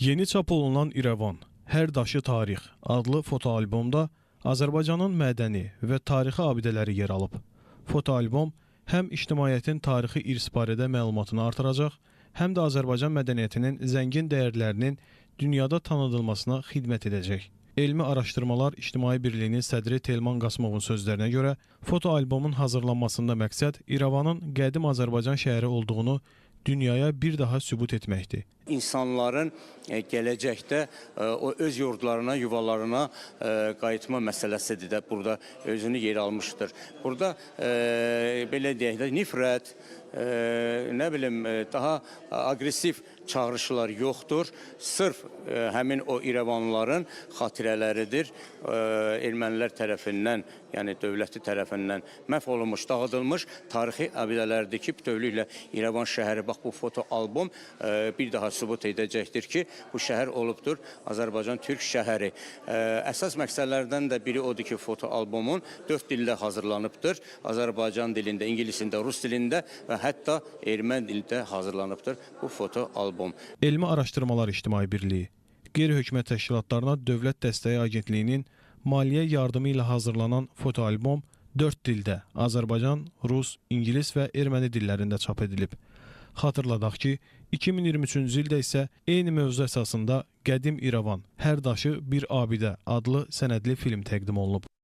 Yeni çap olunan İrəvan, Hər daşı tarix adlı fotoalbomda Azərbaycanın mədəni və tarixi abidələri yer alıb. Fotoalbom həm ictimaiyyətin tarixi irs barədə məlumatını artıracaq, həm də Azərbaycan mədəniyyətinin zəngin dəyərlərinin dünyada tanıdılmasına xidmət edəcək. Elmi Araşdırmalar İctimai Birliyinin sədri Telman Qasımovun sözlərinə görə, fotoalbomun hazırlanmasında məqsəd İrəvanın qədim Azərbaycan şəhəri olduğunu dünyaya bir daha sübut etməkdir. İnsanların gələcəkdə o öz yurdlarına, yuvalarına qayıtma məsələsidir də burada özünü yer almışdır. Burada belə deyək də nifrət, nə bilim daha aqressiv çağırışlar yoxdur. Sırf həmin o İrəvanlıların xatirələridir. Ermənilər tərəfindən, yəni dövləti tərəfindən məhv olunmuş, dağıdılmış tarixi abidələrdir ki, bütövlüklə İrəvan şəhəri, bax bu fotoalbom bir daha sübut edəcəkdir ki, bu şəhər olubdur Azərbaycan Türk şəhəri. Əsas məqsədlərdən də biri odur ki, fotoalbomun 4 dildə hazırlanıbdır. Azərbaycan dilində, ingilisində, rus dilində və hətta erməni dilində hazırlanıbdır bu fotoalbom. Elmi Araşdırmalar İctimai Birliyi, Qeyri-hökumət təşkilatlarına Dövlət Dəstəyi Agentliyinin maliyyə yardımı ilə hazırlanan fotoalbom 4 dildə Azərbaycan, rus, ingilis və erməni dillərində çap edilib. Xatırladaq ki, 2023-cü ildə isə eyni mövzu əsasında Qədim İrəvan, Hər daşı bir abidə adlı sənədli film təqdim olunub.